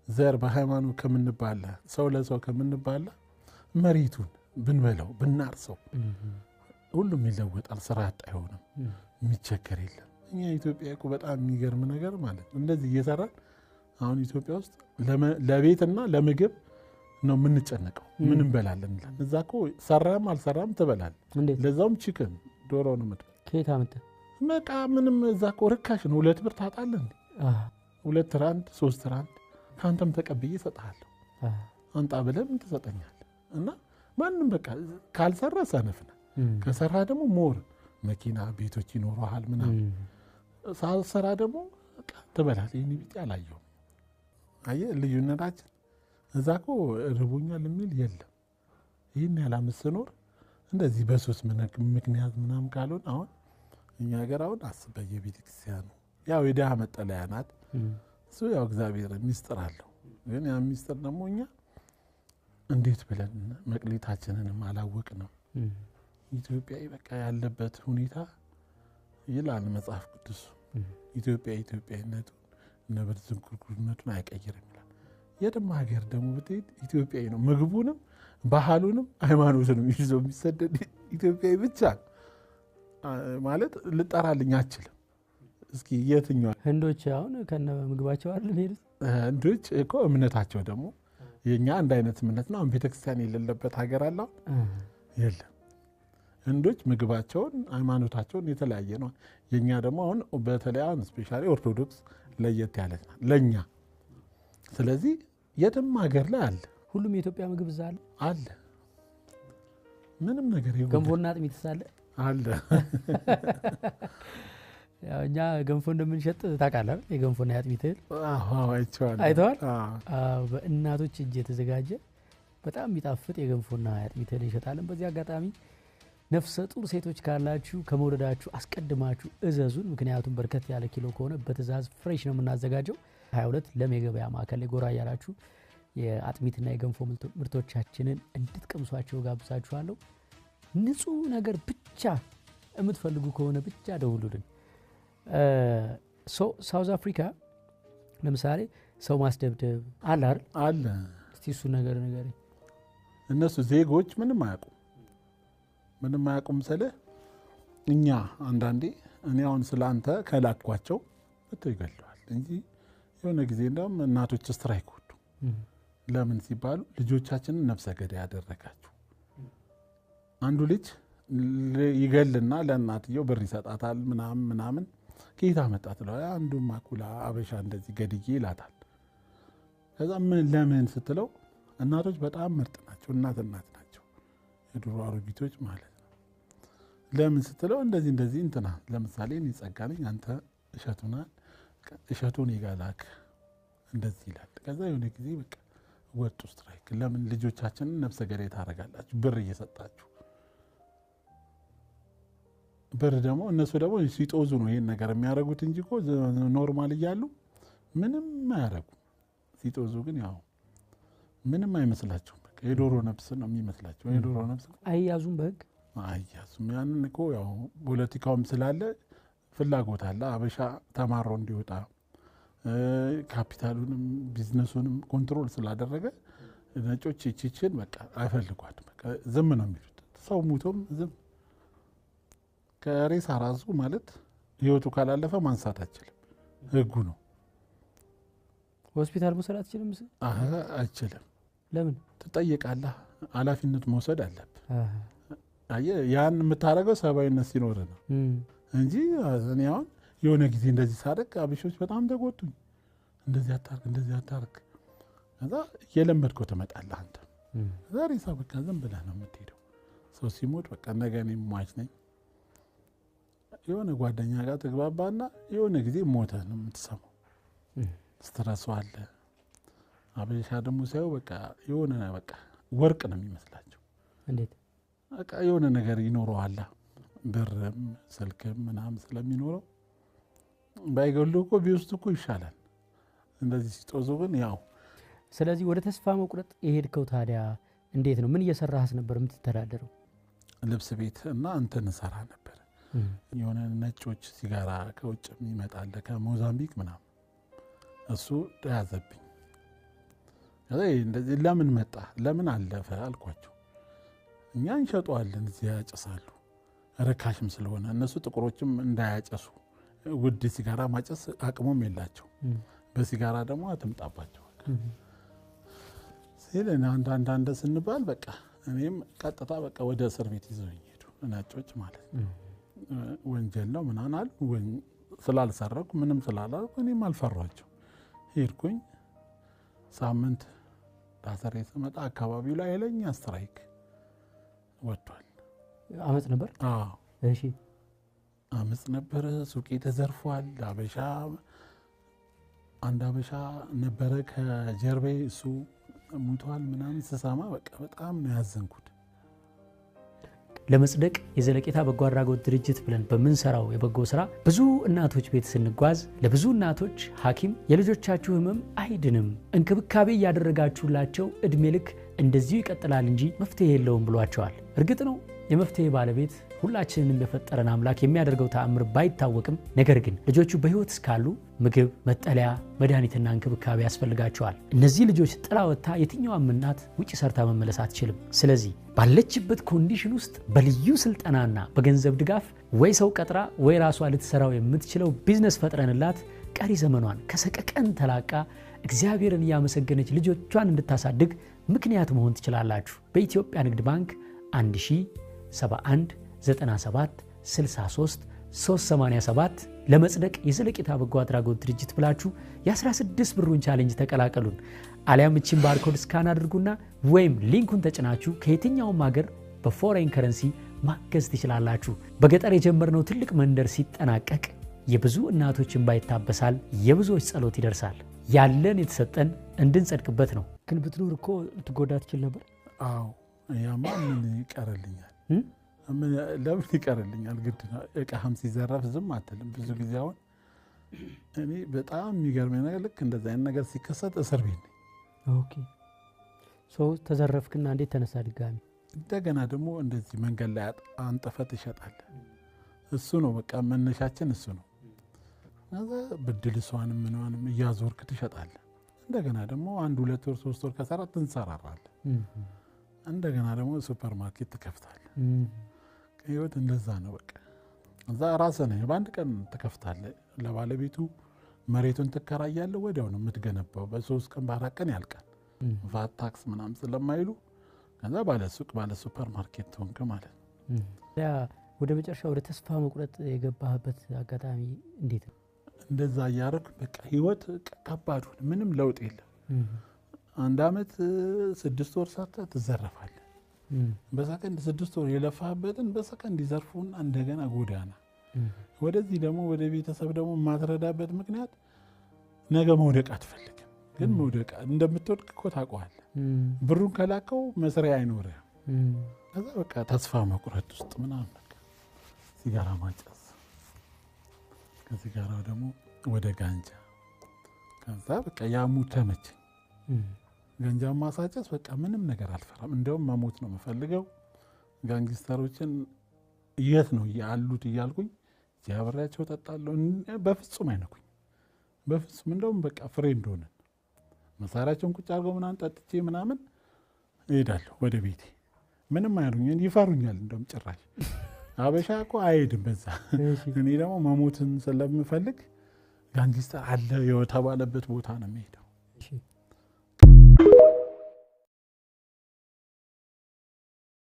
ዘር በሃይማኖት ከምንባላ፣ ሰው ለሰው ከምንባላ መሬቱን ብንበላው ብናርሰው ሁሉም ይለወጣል። ስራ አጥ አይሆንም፣ የሚቸገር የለም። እኛ ኢትዮጵያ እኮ በጣም የሚገርም ነገር ማለት ነው እንደዚህ እየሰራን አሁን ኢትዮጵያ ውስጥ ለቤትና ለምግብ ነው የምንጨነቀው። ምን እንበላለን እንላለን። እዛ እኮ ሰራም አልሰራም ትበላለህ። እንዴት? ለዛውም chicken ዶሮ ነው የምትበላው። ከየት አመጣህ? በቃ ምንም እዛ እኮ ርካሽ ነው። 2 ብር ታጣለህ እንዴ? 2 ራንድ 3 ራንድ ከአንተም ተቀብዬ እሰጥሃለሁ። አንጣ ብለህ ምን ትሰጠኛለህ? እና ማንም በቃ ካልሰራ ሰነፍ ነህ። ከሰራ ደግሞ more መኪና ቤቶች ይኖረሃል ምናምን። ሳልሰራ ደግሞ በቃ ትበላለህ። ይህን ቢጤ አላየሁም። አየህ ልዩነታችን። እዛ እኮ ርቦኛል የሚል የለም። ይህን ያህል ዓመት ስኖር እንደዚህ በሶስት ምክንያት ምናምን ካልሆነ አሁን እኛ ሀገር አሁን አስብ በየቤተ ክርስቲያኑ ያው የድሃ መጠለያ ናት። እሱ ያው እግዚአብሔር ሚስጥር አለው። ግን ያ ሚስጥር ደግሞ እኛ እንዴት ብለን መቅሌታችንንም አላወቅንም። ኢትዮጵያዊ በቃ ያለበት ሁኔታ ይላል መጽሐፍ ቅዱስ። ኢትዮጵያ ኢትዮጵያዊነቱን ነብር ዝንጉርጉርነቱን አይቀይርም ይላል። የትም ሀገር ደግሞ ብትሄድ ኢትዮጵያዊ ነው። ምግቡንም ባህሉንም ሃይማኖትንም ይዞ የሚሰደድ ኢትዮጵያዊ ብቻ ነው። ማለት ልጠራልኝ አችልም። እስኪ የትኛው ህንዶች አሁን ከነ ምግባቸው አይደል የሚሄዱት? ህንዶች እኮ እምነታቸው ደግሞ የኛ አንድ አይነት እምነት ነው። አሁን ቤተክርስቲያን የሌለበት ሀገር አለ? አሁን የለም። ህንዶች ምግባቸውን ሃይማኖታቸውን የተለያየ ነው። የኛ ደግሞ አሁን በተለይ አሁን specially ኦርቶዶክስ ለየት ያለች ናት ለኛ። ስለዚህ የትም ሀገር ላይ አለ። ሁሉም የኢትዮጵያ ምግብ እዛ አለ? አለ። ምንም ነገር የጎደለ ገንፎና አጥሚት አለ? አለ። ያው እኛ ገንፎ እንደምንሸጥ ታውቃለህ አይደል? የገንፎና የአጥሚት እህል አዎ አይቼዋለሁ። አይተዋል? አዎ። አዎ፣ በእናቶች እጅ የተዘጋጀ በጣም የሚጣፍጥ የገንፎና የአጥሚት እህል እንሸጣለን። በዚህ አጋጣሚ ነፍሰ ጡር ሴቶች ካላችሁ ከመውለዳችሁ አስቀድማችሁ እዘዙን። ምክንያቱም በርከት ያለ ኪሎ ከሆነ በትእዛዝ fresh ነው የምናዘጋጀው። 22 ለም የገበያ ማዕከል ላይ ጎራ እያላችሁ የአጥሚትና የገንፎ ምርቶቻችንን እንድትቀምሷቸው ጋብዛችኋለሁ። ንጹህ ነገር ብቻ የምትፈልጉ ከሆነ ብቻ ደውሉልን። ሳውዝ አፍሪካ ለምሳሌ ሰው ማስደብደብ አለ አይደል? አለ። እስቲ እሱ ነገር ንገረኝ። እነሱ ዜጎች ምንም አያውቁም። ምንም አያውቁም ስልህ እኛ አንዳንዴ እኔ አሁን ስለ አንተ ከላኳቸው መጥተው ይገለዋል እንጂ የሆነ ጊዜ እንደውም እናቶች strike ወጡ። ለምን ሲባሉ ልጆቻችንን ነፍሰ ገዳይ ያደረጋችሁ። አንዱ ልጅ ይገልና ለእናትየው ብር ይሰጣታል ምናምን ምናምን። ከየት አመጣ ትለዋለህ። አንዱ ማኩላ አበሻ እንደዚህ ገድዬ ይላታል። ከዛ ምን ለምን ስትለው እናቶች በጣም ምርጥ ናቸው፣ እናት እናት ናቸው፣ የድሮ አሮጊቶች ማለት ነው። ለምን ስትለው እንደዚህ እንደዚህ እንትና ለምሳሌ እኔ ጸጋ ነኝ፣ አንተ እሸቱ ነህ፣ እሸቱ እኔ ጋር ላክ እንደዚህ ይላል። ከዛ የሆነ ጊዜ በቃ ወጡ strike። ለምን ልጆቻችንን ነፍሰ ገዳይ ታደርጋላችሁ ብር እየሰጣችሁ? ብር ደግሞ እነሱ ደግሞ ሲጦዙ ነው ይሄን ነገር የሚያደርጉት እንጂ እኮ normal እያሉ ምንም አያደርጉም። ሲጦዙ ግን ያው ምንም አይመስላቸውም። በቃ የዶሮ ነፍስ ነው የሚመስላቸው። የዶሮ ነፍስ አይያዙም በህግ? አይያዙም። ያንን እኮ ያው ፖለቲካውም ስላለ ፍላጎት አለ። አበሻ ተማሮ እንዲወጣ ካፒታሉንም ቢዝነሱንም control ስላደረገ ነጮች ይቺችን በቃ አይፈልጓትም። በቃ ዝም ነው የሚሉት። ሰው ሙቶም ዝም ከሬሳ ራሱ ማለት ህይወቱ ካላለፈ ማንሳት አይችልም። ህጉ ነው። ሆስፒታል መውሰድ አትችልም? አይችልም። ለምን? ትጠየቃለህ። ኃላፊነት መውሰድ አለብህ። አየህ፣ ያን የምታደርገው ሰብአዊነት ሲኖር ነው እንጂ እኔ አሁን የሆነ ጊዜ እንደዚህ ሳደርግ አበሾች በጣም ተቆጡኝ። እንደዚህ አታርግ፣ እንደዚህ አታርግ። ከዛ እየለመድከው ትመጣለህ አንተ። ከዛ ሬሳ በቃ ዝም ብለህ ነው የምትሄደው። ሰው ሲሞት በቃ ነገ እኔም ሟች ነኝ። የሆነ ጓደኛ ጋር ትግባባና የሆነ ጊዜ ሞተ ነው የምትሰማው። ስትረሱ አለ። አበሻ ደግሞ ሳየው በቃ የሆነ በቃ ወርቅ ነው የሚመስላቸው። እንዴት? በቃ የሆነ ነገር ይኖረዋል፣ ብርም ስልክም ምናምን ስለሚኖረው ባይገሉ እኮ ቢወስዱ እኮ ይሻላል። እንደዚህ ሲጦዙ ግን ያው ስለዚህ ወደ ተስፋ መቁረጥ የሄድከው ታዲያ እንዴት ነው? ምን እየሰራህስ ነበር የምትተዳደረው? ልብስ ቤት እና እንትን እሰራ ነበር። የሆነ ነጮች ሲጋራ ከውጭ የሚመጣለ ከሞዛምቢክ ምናምን እሱ ተያዘብኝ። ከዛ ይሄ እንደዚህ ለምን መጣ ለምን አለፈ አልኳቸው። እኛ እንሸጠዋለን፣ እዚያ ያጨሳሉ፣ ርካሽም ስለሆነ እነሱ ጥቁሮችም እንዳያጨሱ ውድ ሲጋራ ማጨስ አቅሙም የላቸው፣ በሲጋራ ደግሞ አትምጣባቸው ሲል እኔ አንድ አንድ አንድ ስንባል በቃ እኔም ቀጥታ በቃ ወደ እስር ቤት ይዘውኝ ሄዱ፣ ነጮች ማለት ነው። ወንጀል ነው ምናምን አሉ። ስላልሰረኩ ምንም ስላላልኩ እኔም አልፈሯቸው ሄድኩኝ። ሳምንት ታስሬ ስመጣ አካባቢው ላይ ኃይለኛ strike ወጥቷል። አመፅ ነበር። አዎ እሺ አመፅ ነበረ። ሱቄ ተዘርፏል። አበሻ አንድ አበሻ ነበረ ከጀርባዬ፣ እሱ ሙቷል ምናምን ስሰማ በቃ በጣም ነው ያዘንኩት። ለመጽደቅ የዘለቄታ በጎ አድራጎት ድርጅት ብለን በምንሰራው የበጎ ስራ ብዙ እናቶች ቤት ስንጓዝ ለብዙ እናቶች ሐኪም የልጆቻችሁ ሕመም አይድንም፣ እንክብካቤ እያደረጋችሁላቸው እድሜ ልክ እንደዚሁ ይቀጥላል እንጂ መፍትሄ የለውም ብሏቸዋል። እርግጥ ነው የመፍትሄ ባለቤት ሁላችንንም የፈጠረን አምላክ የሚያደርገው ተአምር ባይታወቅም፣ ነገር ግን ልጆቹ በሕይወት እስካሉ ምግብ፣ መጠለያ፣ መድኃኒትና እንክብካቤ ያስፈልጋቸዋል። እነዚህ ልጆች ጥላ ወጥታ የትኛዋም እናት ውጭ ሰርታ መመለስ አትችልም። ስለዚህ ባለችበት condition ውስጥ በልዩ ስልጠናና በገንዘብ ድጋፍ ወይ ሰው ቀጥራ ወይ ራሷ ልትሰራው የምትችለው ቢዝነስ ፈጥረንላት ቀሪ ዘመኗን ከሰቀቀን ተላቃ እግዚአብሔርን እያመሰገነች ልጆቿን እንድታሳድግ ምክንያት መሆን ትችላላችሁ። በኢትዮጵያ ንግድ ባንክ 1071 97 63 387 ለመጽደቅ የዘለቄታ በጎ አድራጎት ድርጅት ብላችሁ የ16 ብሩን challenge ተቀላቀሉን። አሊያም እቺን barcode scan አድርጉና ወይም link ኡን ተጭናችሁ ከየትኛውም ሀገር በ foreign currency ማገዝ ትችላላችሁ። በገጠር የጀመርነው ትልቅ መንደር ሲጠናቀቅ የብዙ እናቶች እንባ ይታበሳል፣ የብዙዎች ጸሎት ይደርሳል። ያለን የተሰጠን እንድንጸድቅበት ነው። ግን ብትኖር እኮ ልትጎዳ ትችል ነበር። አዎ ያማ ምን ይቀርልኛል? ለምን ይቀርልኛል? ግድ ነው። እቃህም ሲዘረፍ ዝም አትልም። ብዙ ጊዜ አሁን እኔ በጣም የሚገርመኝ ነገር ልክ እንደዚህ አይነት ነገር ሲከሰት እስር ቤት ነኝ። Okay ሰው ተዘረፍክና እንዴት ተነሳ ድጋሚ? እንደገና ደግሞ እንደዚህ መንገድ ላይ አንጥፈህ ትሸጣለህ። እሱ ነው በቃ መነሻችን እሱ ነው። ከዛ ብድል እሷንም ምኗንም እያዞርክ ትሸጣለህ። እንደገና ደግሞ አንድ 2 ወር 3 ወር ከሰራ ትንሰራራለህ። እንደገና ደግሞ ሱፐር ማርኬት ትከፍታለህ። ህይወት እንደዛ ነው በቃ። እዛ ራስህ ነህ በአንድ ቀን ትከፍታለህ። ለባለቤቱ መሬቱን ትከራያለህ። ወዲያው ነው የምትገነባው። በ3 ቀን በ4 ቀን ያልቃል። VAT tax ምናምን ስለማይሉ ከዛ ባለ ሱቅ ባለ ሱፐር ማርኬት ሆንክ ማለት ነው። ያ ወደ መጨረሻ ወደ ተስፋ መቁረጥ የገባህበት አጋጣሚ እንዴት ነው? እንደዛ እያደረኩ በቃ ህይወት ከባድ ሆነ። ምንም ለውጥ የለም። አንድ አመት 6 ወር ሰርተህ ትዘረፋለህ። በሰከንድ 6 ወር የለፋህበትን በሰከንድ ይዘርፉና እንደገና ጎዳና። ወደዚህ ደግሞ ወደ ቤተሰብ ደግሞ የማትረዳበት ምክንያት ነገ መውደቅ አትፈልግም። ግን መውደቅ እንደምትወድቅ እኮ ታውቀዋለህ። ብሩን ከላከው መስሪያ አይኖርህም። ከዛ በቃ ተስፋ መቁረጥ ውስጥ ምናምን በቃ ሲጋራ ማጨስ፣ ከሲጋራው ደግሞ ወደ ጋንጃ፣ ከዛ በቃ ያሙ ተመቸኝ። ጋንጃ ማሳጨስ በቃ ምንም ነገር አልፈራም። እንደውም መሞት ነው የምፈልገው። gangster ኦችን የት ነው ያሉት እያልኩኝ አብሬያቸው እጠጣለሁ። በፍጹም አይነኩኝ፣ በፍጹም እንደውም በቃ friend ሆነን መሳሪያቸውን ቁጭ አድርገው ምናምን ጠጥቼ ምናምን እሄዳለሁ ወደ ቤቴ። ምንም አይሉኝ፣ ይፈሩኛል። እንደውም ጭራሽ አበሻ እኮ አይሄድም በዛ። እኔ ደግሞ መሞትን ስለምፈልግ gangster አለ የተባለበት ቦታ ነው የሚሄደው።